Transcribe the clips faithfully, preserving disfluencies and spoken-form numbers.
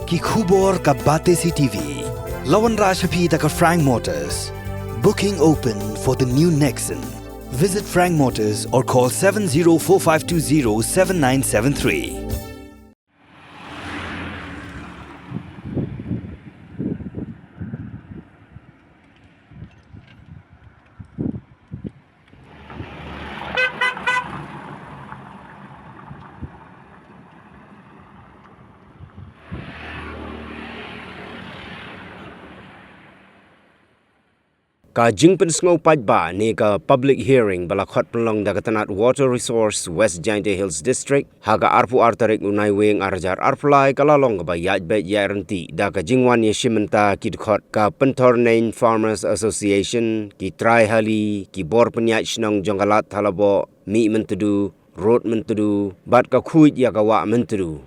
Ki khubor ka Batesi T V. La wanrah sha phi da ka Frank Motors. Booking open for the new Nexon. Visit Frank Motors or call seven zero four five two zero seven nine seven three. Ka jingpynsngew paidbah ne ka public hearing ba la khot pynlong da ka tnat Water Resource West Jaintia Hills District ha ka arphew ar tarik u Naiwieng ar hajar arphew lai ka la long kaba ïaid beit ïaid ryntih da ka jingwan ïashim bynta ki dkhot ka Pynthorneiñ Farmers Association, ki trai hali, ki bor pynïaid shnong jong ka Lad Thalaboh, Mih Myntdu, Rud Myntdu bad ka Khuid ïa ka Wah Myntdu.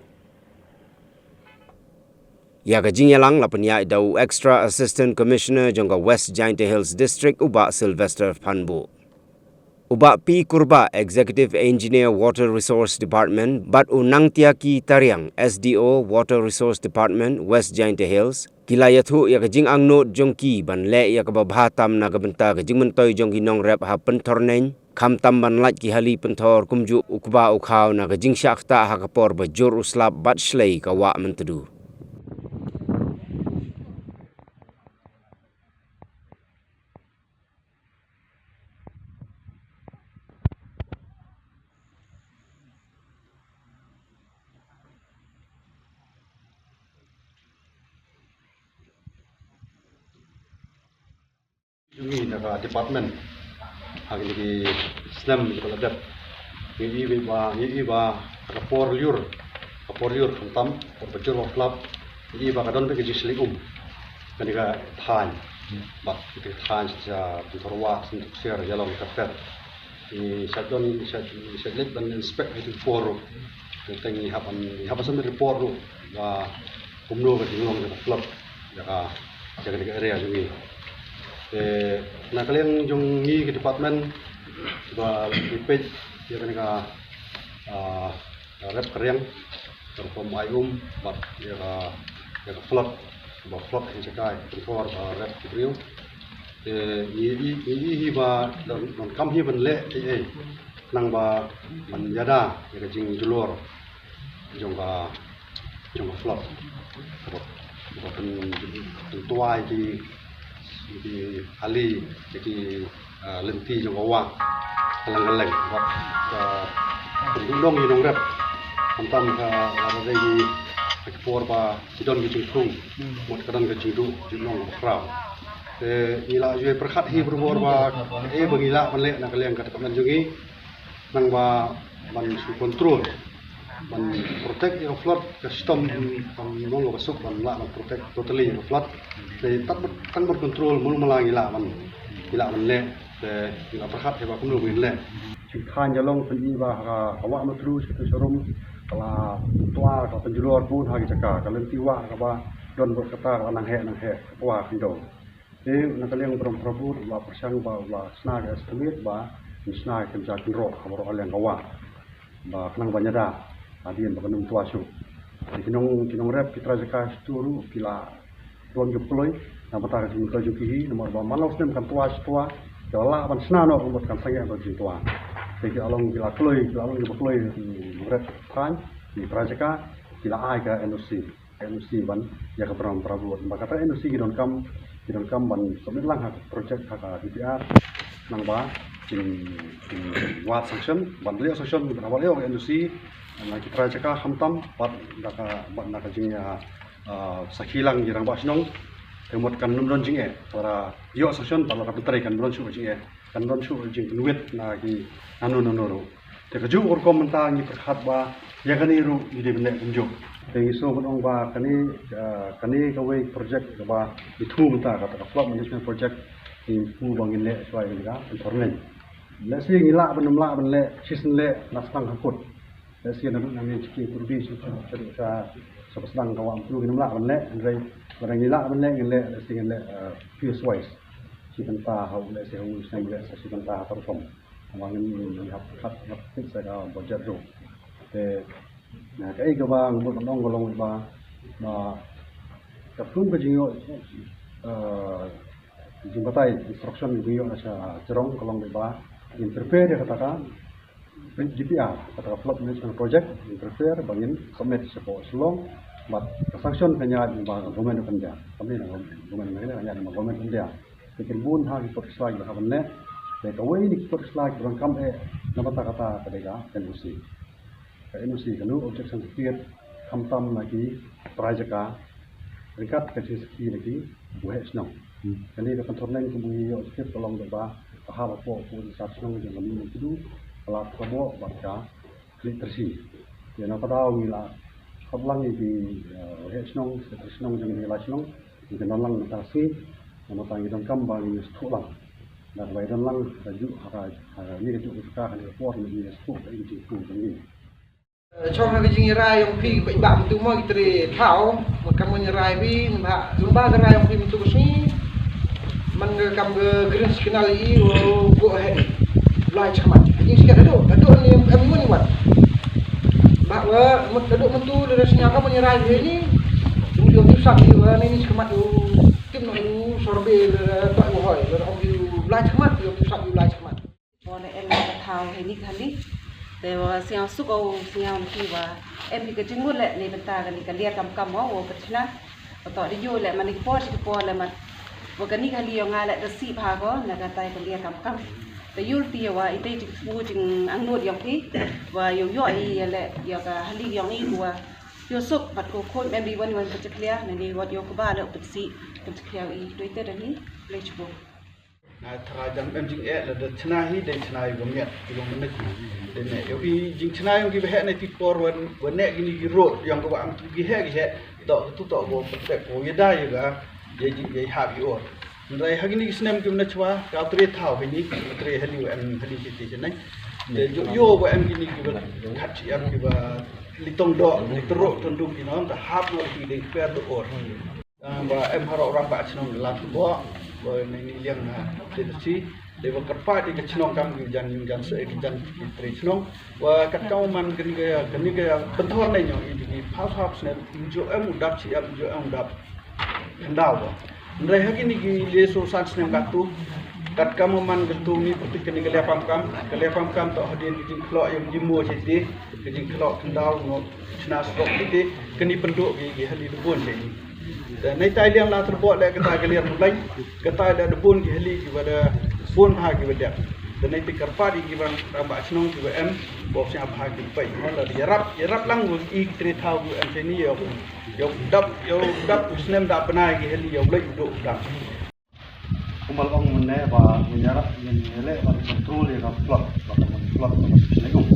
Ïa ka jingïalang la pynïaid da u Extra Assistant Commissioner jong ka West Jaintia Hills District, u Bah Sylvester Phanbuh. U Bah P Kurbah, Executive Engineer, Water Resource Department, bad u Nangtiaki Tariang, S D O, Water Resource Department, West Jaintia Hills, ki la ïathuh ïa ka jingangnud jong ki ban leh ïa kaba bha tam na ka bynta ka jingmyntoi jong ki nongrep ha Pynthorneiñ, khamtam ban lait ki hali pynthor kumjuh u kba u khaw na ka jingshah ktah ha ka por ba jur u slap bad shlei ka Wah Myntdu. Jong ngi na ka department ha kine ki snem kiba la dep, ngi ïohi ba, ngi ïohi ba ka por lyiur, ka por lyiur khamtam por ba jur ba slap, ngi ïohi ba ka don beit ka jingshlei um. Kane ka thaiñ, bad kane ka thaiñ sha Pynthorwah, Shnong Tuksiar, ïa long ka pet. Ngi shait don, ngi shait, ngi shait leit ban inspect ha katu ka por ruh. Teng teng ngi hap ban, ngi hap ban submit report ruh ba kumno ka jinglong jong ka flood ïa ka, ïa kane ka area jong ngi. Te na ka liang jong ngi ka department ba ngi peit ïa kane ka, ah, rep ka riang, ka rukom ai um bad ïa ka, ïa ka flood, ba flood ha jaka pynthor ba rep ki briew. Te ngi ïohi, ngi ïohi hi ba don, donkam hi ban leh ei ei khnang ba ban ïada ïa ka jingjulor jong ka, jong ka flood. Kaba, kaba pyn, pyntuai ki, ki hali, ki, ah, lynti jong ka wah. Ka leng ka leng. Bad ka, ka pynduh nong ïa nongrep. Khamtam ka, ka dei ki, ka por ba ki don ki jingkhung. Mut ka don ka jingduh, jingduh nong ba khraw. Te ngi la ju pyrkhat hi bun bor ba, eh, ba ngi lah ban leh na ka liang ka department jong ngi. Khnang ba ban shu control, ban protect ïa ka flood, ka shitom ban long kaba suk ban lah ban protect totally ïa ka flood. Te tang ban, tang ban control mano mano ngi lah ban, ngi lah ban leh, te ngi la pyrkhat ïa ba kumno ngin leh. Shu thaiñ ïa long pyn-i ba ha ka Wah Myntdu sha tu sha rum, ka la twa ka pynjulor bun ha ki jaka, ka lynti wah kaba don bad kata ka nang heh nang heh, ka twa khyndew. Te na ka liang u Barom Prabhu u la pyrshang ba u la shna ka estimate ba un shna ka kynja kynroh ha baroh ka liang ka wah. Ba khnang ban ïada hadien ba kan ym twa shuh. Te ki nong, ki nongrep, ki trai jaka shatu ruh ki la don jingkloi na bynta ka jingmyntoi jong ki hi, namar ba man la u snem kan twa shi twa, ki la lah ban shna noh ka mut kan sangeh ban jingtwa. Te ki la long, ki la kloi, ki la long kiba kloi, ki nongrep thaiñ, ki trai jaka, ki la ai ka N O C. N O C ban ïa ka Barom Prabhu. Ba kata N O C ki donkam, ki donkam ban submit lang ha ka project ha ka D P R. Nang ba kin, kin wad sanction, ban leh sanction, ban leh N O C na ki trai jaka khamtam, bad da ka, bad na ka jingïa, ah, sakhi lang ïa rangbah shnong. Te mut kan ym don jingeh, lada ïoh sanction, bad lada pyntrei kan ym don shuh jingeh. Kan don shuh jingpynwit na ki nano nano ruh. Te kajuh ka rukom mynta ngi pyrkhat ba ïa kane ruh ngi dei ban leh kumjuh. Te ngi sngew ban ong ba kane, ah, kane kawei project kaba ngi thmu mynta, kata ka flood management project, ngi thmu ba ngin leh shuwa ïa kane ka Pynthorneiñ. Lehse ngi lah ban ym lah ban leh shisien leh na sdang ha kut. Lehse naduh na Meiñchikhih, Purbi, sha, sha, sha, sha ba sdang ka Wah Myntdu ngin ym lah ban leh, hynrei lada ngi lah ban leh, ngin leh, lehse ngin leh, eh, phase wise. Shi bynta ha u, lehse ha u snem leh sa shi bynta ha ka rukom. Namar ngin, ngin hap, hap, hap fix ïa ka budget ruh. Te, na kaei kaba nga mut ban ong ka long ba, Ba ka kum ka jingïoh, eh, jingbatai instruction jingïoh na sha jrong ka long ba ngin prepare ïa kata ka D P R, kata ka plot management project, ngin prepare ba ngin submit sha Shillong, bad ka sanction ka ñiah ba ka Government of India, kane na Government of India, ka ñiah na Government of India. Te kin bun ha ki kot ki sla kiba hap ban leh. Te kawei na ki kot ki sla kiba donkam eh na bynta kata ka dei ka N O C. Ka N O C ka no objection period, khamtam na ki trai jaka ryngkat ka jingsakhi na ki buheh shnong. Kane ka pynthorneng kumba ngi ïoh script ka long ba ka hap hapoh ka sar shnong jong ka Mihmyntdu, ka la ka boh bad ka Khliehtyrshi. Ïa na ka daw ngi la khot lang ïa ki, eh, heh shnong, secretary shnong jong ki lai shnong, ngi kyndon lang mynta ka sngi. Namar ngi donkam ba ngin ïa sngewthuh lang. Lada bai don lang ha ka juh, ha ka, ha kane ka juh ka jaka, ha kane ka por, ngin ïa sngewthuh ïa ka jingkyrkhu jong ngi. Eh, chong ha ka jingïarai jong phi paidbah mynta mo ki tre thaw, ba kam ïarai phi, ba, ba ka rai jong phi mynta ka sngi. Man ka kam ka green signal i, o, go ahead. Lai chakhmat. Jingsiat haduh, haduh ni em mun wat. Ba wa, mut haduh mun tu le sñiaw ka mun rai ni. Jong jong tu sat ni wa ni ni chakhmat u. Tim no u sorbe le ba u hoi, le ong u lai chakhmat, u tu sat u lai chakhmat. Wa le em ka thaw he ni khali. Te wa sñiaw suk o sñiaw ni wa em ka jingmut le ni bynta ka ni ka liar kam kam wa, wa ka chna. Ka to di yu le man ki por ki por le man. Wa kani ka liang nga le da si pha ko na ka tai ka liang kam kam. Te yul ti wa i te jing smu jing angnud yong ti. Wa yo yo i ya le ya ka hali yong i wa yo suk pat ko khoi mem bi wan wan ka chaklia na ni wa yo ko ba le u psi ka chaklia i tu i te da ni le chubo. Na thra jam em jing eh la da chna hi de chna hi gom yat ki long ne. De ne yo i jing chna yong ki ba he ne ti por wan wan ne ki ni ki road yong ka wa am tu ki he ki he to tu to go protect ko ye da ye ga ye ji ye ha ki or. Ndai ha ki ni ki snem ki na chwa ka tre thaw ki ni tre hali wa em hali ki ti chna. De yo yo wa em ki ni ki ba khat chi em ki ba litong do litro tondum ki nong ka hap no ki de per do or. Ah, ba em harok rang ba chnong la tu bo, ba ni ni liang na te si, de ba kyrpad ïa ka chnong kam ki jan jan se ki jan ki tre chnong. Wa kat kam man kani ka kani ka pynthor ne ñong i ki phap phap sne jo em u dap chi em jo em u dap. Khndaw ba. Ndai ha kini ki le so san sne ka tu. Kat kam man ka tu ni pyrthei kani ka le pam kam, ka le pam kam to hadien ki jingkhlo ïa ki mo che te, ki jingkhlo khndaw no chna srok te, kani pynduh ki ki hali du bon che. Te nei tai liang la terbok le kata ka liang mulai, kata le da bun ki hali ki ba da bun ha ki ba dep. Te nei te kyrpad ki ba rang ba chnong ki ba em, bok sia ba ha ki pai. Mo la ïarap, ïarap lang i ki tre thaw ki em seni yo. Yo dap, yo dap snem da bnai ki hali yo lei do dap. Kumba ong mynne ba ngin ïarap ngin ïaleh ban control ïa ka flood, ba ka flood ba ka shlei um.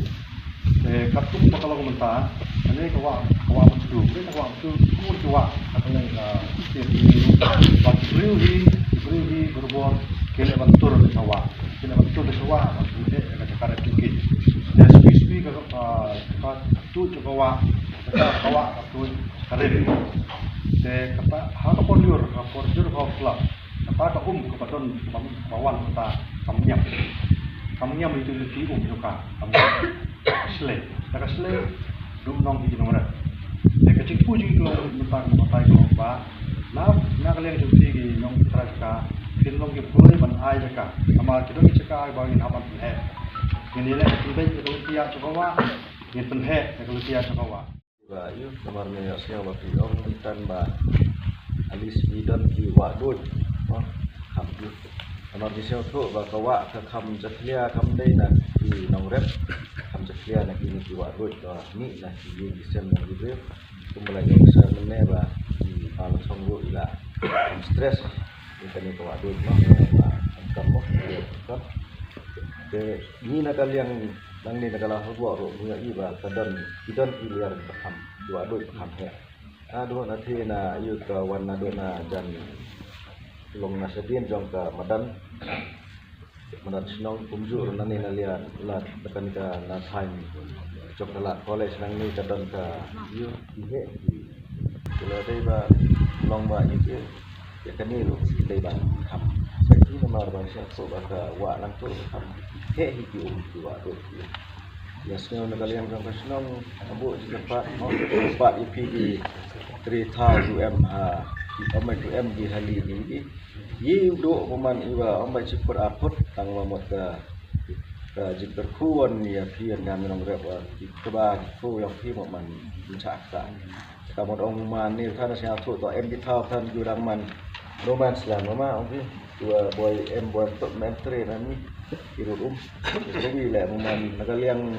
Te katkum ba ka long mynta, kane ka wah, ka wah Myndu, kane ka wah Myndu, kumba ka wah, ka kane ka state Myndu, ba ki briew hi, ki briew hi, barabor, ki leh ban tur ïa ka wah, ki leh ban tur ïa ka wah, ba ki leh ka jaka rep ki. Te sui sui ka, ka, ka tuid ïa ka wah, ka, ka wah, ka tuid, ka rep. Te kata, ha ka por jur, ka por jur ka flood. Kata ka um kaba don, kaba, kaba wan kata kam ñiam. Kam ñiam itu lynti um jong ka, kam ñiam. Shlei. Da ka shlei, dum nong ki nongrep. Te ka jingpuji ko mynta ka batai ko ba. Na, na ka liang jong ki nong trai ka, kin long ki pulai ban ai jaka. Namar ki dong ki jaka ba ngin hap ban pynheh. Ngin ïaleh ka pynbeit ka lynti ïa jong ka wah, ngin pynheh ka lynti ïa jong ka wah. Ba ïa namar me ïa sñiaw ba ki ong ki tan ba at least ki don ki wah duh. Kham ki. Namar ki sñiawthuh ba ka wah ka kham jakhlia kham dei na ki nongrep. Kham jakhlia na kini ki wah duh ba ni na ki ïing ki sem na ki briew. Kumba la ïa sa mynne ba ki pala chong ruh ila kham stress. Ïa kane ka wah duh noh, ba kam noh, kam. Te ngi na ka liang nangne na ka la hagwa ruh ngi ïa i ba ka don, ki don ki liar ba kham, ki wah duh ba kham heh. A duh na the na ïa ka wan na duh na jan long na shadien jong ka madan. Madan shnong kumjuh ruh nangne na liar la da kane ka na time jong ka la college nangne ka don ka ïa ki heh ki. Ki la dei ba long ba ïa ki Ïa kane ruh dei ban kham. Sa ki namar ban sngewthuh ba ka wah nangto kham. Heh hi ki um ki wah ruh ki. Ïa sngew na ka liang jong ka shnong, abu jingkyrpad, mo, kyrpad ïa phi ki tre thaw tu em ha, ki om tu em ki hali ki. Ïa u doh mo man iwa om ba chi phut a phut tang wa mot ka, ka jingkyrkhu wan ïa phi ïa ngam nongrep wa ki kba ki khu ïa phi mo man. Ncha ka. Ka mot ong man ni than sha thu to em ki thaw than ju dang man. No man slam ma ong phi. Tu boi em boi to men tre na ni. Ki rut um. Ki le mo man na ka liang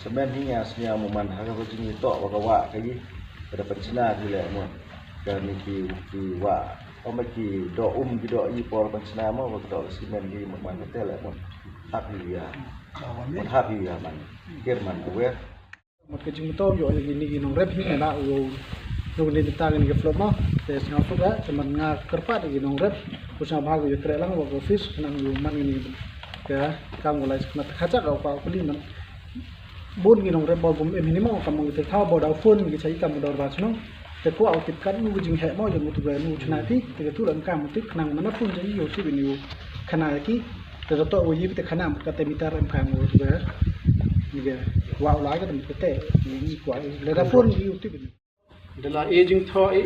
semen hi nga sñiaw mo man ha ka jingïatoh wa ka wa ka yi. Ka da pynchna ki le mo. Ka ni ki ki wa. Ong ba ki doh um ki doh i por pynchna mo ba ki doh semen ki mo man ka te le mo. Hap hi ya. Mo hap hi ya man. Kir man aware. Mat ka jingmyntoi ïoh ïa kine ki nongrep hi nga da u u ne bynta kine ki float mo. Te sngewthuh ka te man nga kyrpad ïa ki nongrep. Ku sngewbha ku ïa treh lang wa ka office khnang ïa man kine ka kam ku lai sngewthuh ka chak ka u pa u kuli man. Bun ki nongrep ba bun em hini mo kam ki te thaw ba da phone ki chai kam da ba shnong. Te kwah u tip kat u ka jingheh mo jong u tu ba u chna ti te ka tu lam kam u tip khnang mana phone jong u tip ni u khana ki te to u yi te khana ka te mitar em kam u tu ba ni ga wa u lai ka te te ni kwah le da phone ki u tip ni. De la e jingthoh i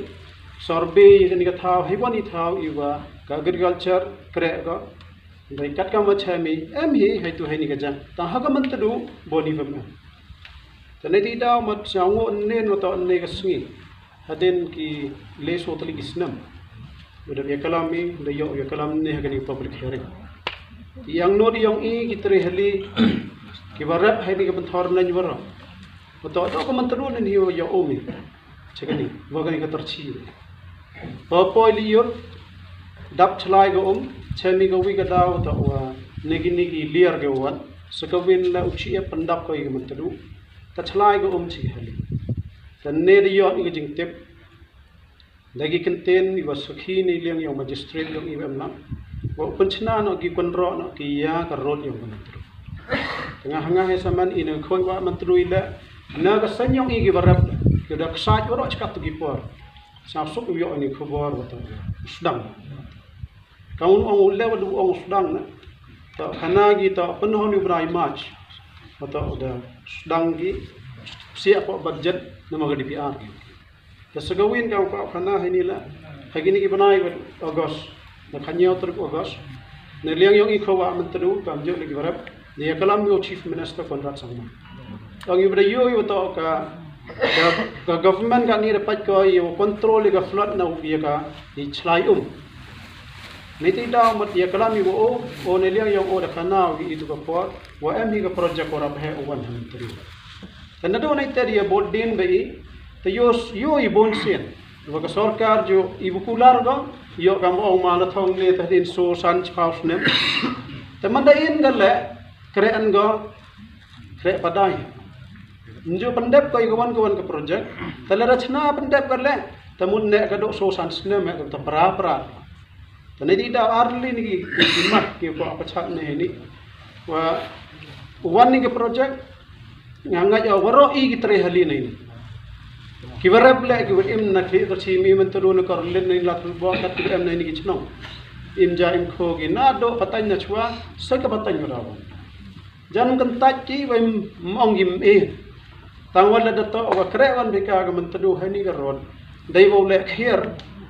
survey ka ni ka thaw hi wan i thaw i wa ka agriculture kreh ko. Dei kat ka ma chemi em hi hai tu hai ni ka jang ta ha ka man tadu boni bam em. Te ne ti daw mat sa ngo ne no to ne ka sngi. Hadin ki le so tali ki snam. Udah ïa kalam i da ïoh ïa kalam ne ha ka ni public hearing. Yang no di yang i ki tre hali ki warap hai ni ka benthor nan waro. Uto to ka man tadu ne ni ïoh umi. Chakani wa ka ni ka tarchi. Pa poi li ïoh dap chlai ka um chemi ka wi ka daw to wa ne ki ni ki liar ka wan. Sa ka win la u chi e pandap ko i ka man tadu. Ka chlai ka um chi hali. Te ne da ïoh i ka jingtip. Da ki kyntien i wa sakhi ni liang yong magistrate yong i wa em lang. Wa u pynchna no ki kynroh no ki ïa ka rot yong ka man tadu. Te nga ha nga he saman i na khoi wa man tadu i le na ka san yong i ki wa rep ki da ksaj wa roh chkat tu ki por. Sap suk u ïoh i ni khubor wa ta sdang. Ka un ong u le wa du ong sdang na. Ta khana ki ta pynhon u brai mach. Wa ta da sdang ki siap pa budget na ma ka D P R ki. Te sa ka win ka u pa khana hai ni la. Hai ki ni ki bnai wa August. Na khanyo truk August. Na liang yong i kho wa man tadu kam jo ni ki barap. Ni ya kalam yo Chief Minister Conrad Sangma. Ong i bda yo yo to ka ka, ka government ka ni da pat ko yo control ka flood na u ya ka i chlai um. Ni ti da mat ya kalam i wa o o ne liang yong o da khana i tu ka por wa em hi ka project wa rap he u wan han tari. Te na do nai te dia bot din ba i te yo yo i bon sien. Wa ka sorkar jo i bukular go yo kam ong ma la thong le ta din so san chau snem. Te man da in ga le kre an go kre padai. Njo pendep ko i ka wan ka wan ka project. Te le rachna pendep ga le te mun ne ka do so san snem ka ta pra pra. Te ne di da arli ni ki ki mat ki ko apa chat ne ni. Wa wan ni ka project. Nga nga ja waro i ki tre hali nei. Ki warap le ki wa im na ki to chi mi men to na kor len nei la tu bo kat ki em nei ni ki chnong. Im ja im kho ki na do patang na chwa sa ka patang raw. Jan kan tat ki wa im ong im e. Tang wa la da to wa kre wan bika ka men to hai ni ka rot. Dei wa leh khier,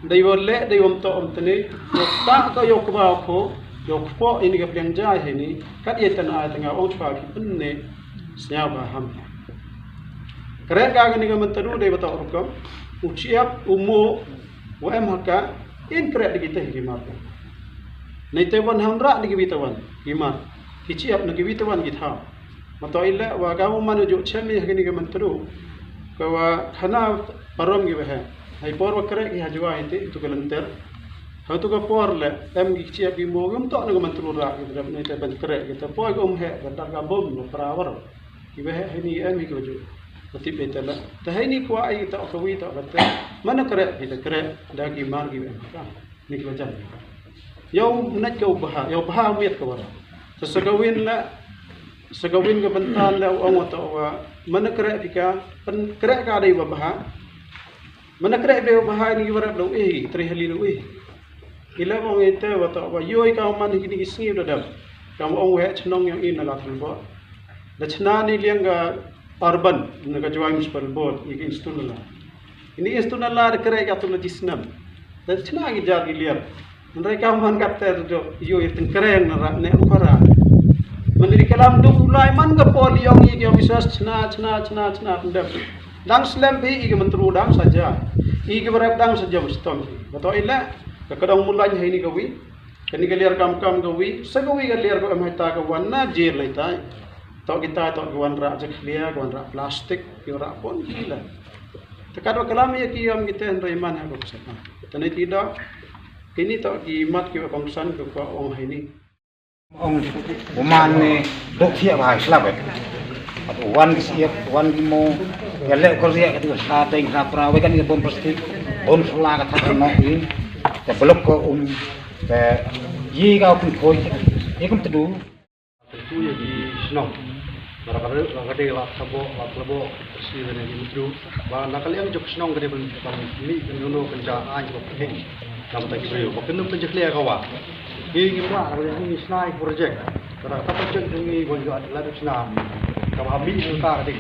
dei wa leh, dei wa mto om tene, wa ta ka yo kba ko, yo kpo ini ka pliang jai hini, kat ye tan ai tanga ong chwa ki penne, snya ba ham. Kre ka ni ka mentadu dei wa ta rukom, u chiap, u mo, wa em haka, in kre di kita hi mar. Nei te wan ham ra di ki bitawan, hi mar. Ki chiap na ki bitawan ki thaw. Mato ile wa ka u manu ju chem ni ha kini ka mentru. Ka wa khana parom ki wa he. Hai por wa kre ki ha jua hi te tu ka lenter. Ha tu ka por le em ki chia ki mo yum to na ka mentru ra ki dap ni te ban kre ki te poi ka um he ka dar ka bom no pra war. Ki wa he hai ni em hi ki wa ju. Ka tip te la. Te hai ni kwa ai to ka wi to ka te. Mana kre ki te kre da ki mar ki wa em ka. Ni ki wa jan. Yow nat ka u bha, yow bha miet ka wara. Sa sa kawin la, sa kawin ka bentan la u ong wa to wa mana kre pika, pen kre ka dei wa bha. Mana kre dei wa bha ni wara lo eh, tri hali lo eh. Ila ong ite wa to wa yoy ka man ni ki sngi da dam. Ka ong wa chnong yang in la than bo. Da chna ni liang ka urban, na ka Jowai Municipal Board, i ka institut nala. Ini institut nala da kare ka tu na jisnam. Da chna ki jar ki liar. Nrai ka man ka te tu yo i tengkereng na ra ne ukara. Mendiri kalam du ulai man ka pol yong i ki officers chna, chna, chna, chna, pendem. Dang slem phi i ka mentru dang saja. I ka berap dang saja mestom. Bato ile, ka kadang mulai hai ni ka wi. Kani ka liar kam kam ka wi, sa ka wi ka liar ka em hai ta ka wan na jir lai tai. Tok kita tok ka wan rak jek lia, ka wan rak plastik, ka rak pon ki la. Tekat wa kalam ya ki yam kita hynrei man ha ka kusapa. Tani ti dok, kini tok ki mat ki wa bangsan ka kwa ong hai ni. Ong, uman ni dok thiak ba hai slap eh. At wan ki siap, wan ki mo, ya lek ko riak ka tu sa teng sa pra, we kan ni bon plastik, bon sula ka thak nok ni, ya belok ko um, ya yi ka kum koi, yi kum tedu. Tentu ya ki shnong. Bara ka dei, bara ka dei la sabo, la sabo, si da ne ki mutru. Ba na ka liang jok shnong ka dei ban, ban mi kan yono kan ja ai ko phe. Nam ta ki breu. Ba kan nam kan jek lia ka wa. Ki ngi wa, ka dei ngi snai project. Bara ka ta project ngi wan jo at la du sna. Ka ba mi ka ka dei.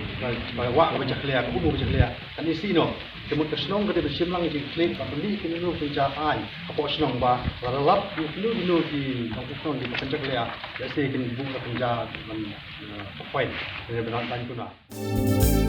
Ba wa ka jek lia, ka bu jek lia. Kan isi no. Ki mut ka shnong ka dei ba shim lang ki klik, ba kan mi kan yono kan ja ai. Ka po shnong ba, la lap, ki kinu kinu ki, ka shnong ki kan jek lia. Ya se kin bu kan ja ban, eh, point. Kane ba nan tan kuna.